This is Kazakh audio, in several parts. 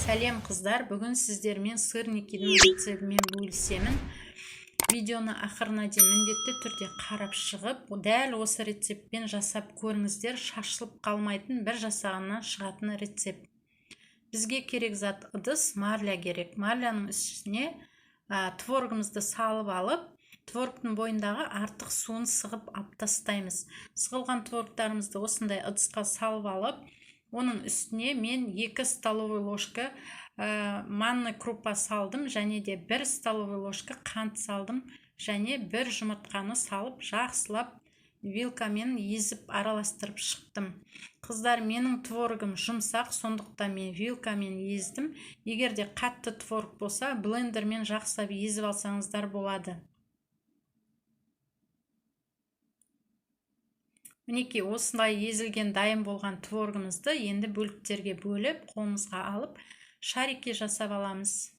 Сәлем, қыздар! Бүгін сіздермен сырникидің рецептімен бөлісемін. Видеоны ақырына дейін міндетті түрде қарап шығып, дәл осы рецептпен жасап көріңіздер. Шашылып қалмайтын, бір жасағаннан шығатын рецепт. Бізге керек зат: ыдыс, марля керек. Марляның үстіне творогымызды салып алып, творогтың бойындағы артық суын сығып алып тастаймыз. Сығылған творогтарымызды осындай ыдысқа салып алып, оның үстіне мен 2 столовый ложка манный крупа салдым және де 1 столовый ложка қант салдым және бір жұмыртқаны салып, жақсылап вилкамен езіп, араластырып шықтым. Қыздар, менің творогым жұмсақ, сондықтан мен вилкамен ездім. Егер де қатты творог болса, блендермен жақсылап езіп алсаңыздар болады. Мінекей, осындай езілген, дайын болған творогымызды енді бөліктерге бөліп, қолымызға алып, шарики жасап аламыз.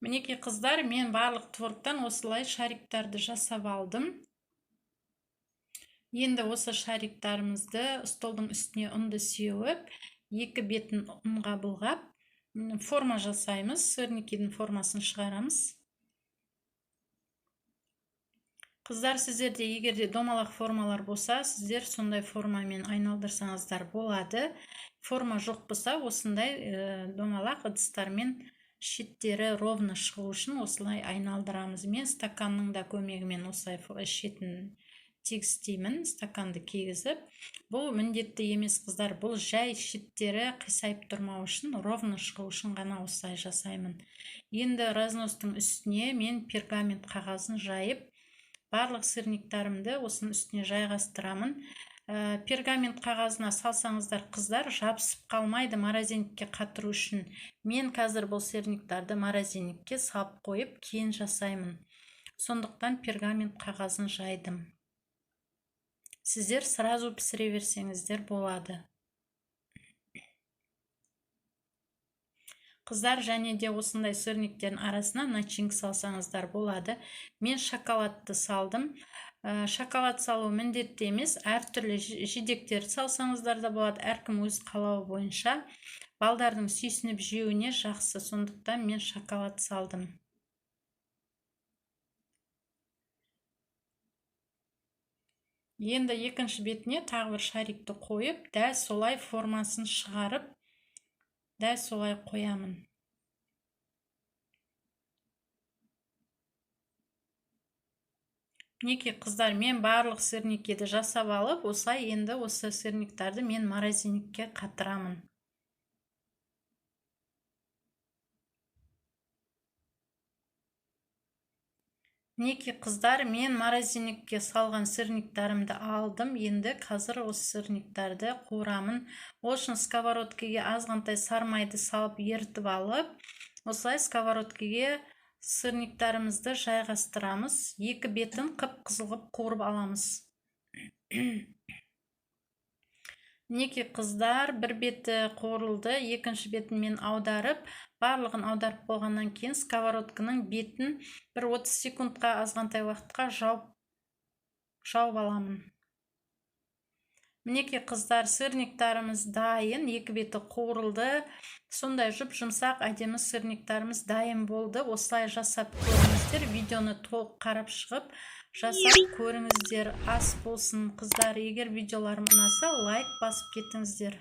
Мінекей, қыздар, мен барлық творогтан осылай шариктарды жасап алдым. Енді осы шариктарымызды столдың үстіне ұнды сеуіп, екі бетін ұнға былғап, форма жасаймыз, сырникидің формасын шығарамыз. Қыздар, сіздерде егер де домалақ формалар болса, сіздер сондай формамен айналдырсаңыздар болады. Форма жоқ болса, осындай домалақ ыдыстармен шеттері ровно шығу үшін осылай айналдырамыз. Мен стаканның да көмегімен осылай шетін тегістеймін, стаканды кигізіп. Бұл міндетті емес, қыздар, бұл жай шеттері қисайып тұрмау үшін, ровно шығу үшін ғана осылай жасаймын. Енді разностың үстіне мен пергамент қағазын жайып, барлық сырниктарымды осының үстіне жайғастырамын. Пергамент қағазына салсаңыздар, қыздар, жабысып қалмайды морозильникке қатыру үшін. Мен қазір бұл сырниктарды морозильникке салып қойып, кейін жасаймын, сондықтан пергамент қағазын жайдым. Сіздер сразу пісіре берсеңіздер болады. Қыздар, және де осындай сырниктердің арасына начинка салсаңыздар болады. Мен шоколадты салдым. Шоколад салу міндетті емес, әртүрлі жидектерді салсаңыздар да болады, әркім өз қалауы бойынша. Балдардың сүйсініп жеуіне жақсы, сондықтан мен шоколад салдым. Енді екінші бетіне тағы бір шарикті қойып, дәл солай формасын шығарып, дәл солай қоямын. Мінекей, қыздар, мен барлық сырникеді жасап алып, осылай енді осы сырниктарды мен морозильникке қатырамын. Мінекей, қыздар, мен морозильникке салған сырниктарымды алдым. Енді қазір осы сырниктарды қуырамын. Ол үшін сковородкаге азғантай сармайды салып, ерітіп алып, осылай сковородкаге сырниктарымызды жайғастырамыз. Екі бетін қып-қызыл қылып қуырып аламыз. Мінекей, қыздар, бір беті қуырылды, екінші бетін мен аударып, барлығын аударып болғаннан кейін сковородканың бетін бір 30 секундқа, азғантай уақытқа жауып аламын. Мінекей, қыздар, сырниктарымыз дайын, екі беті қуырылды. Сондай жұп-жұмсақ, әдемі сырниктарымыз дайын болды. Осылай жасап көріңіздер, видеоны толық қарап шығып, жасап көріңіздер. Ас болсын, қыздар. Егер видеоларым ұнаса, лайк басып кетіңіздер.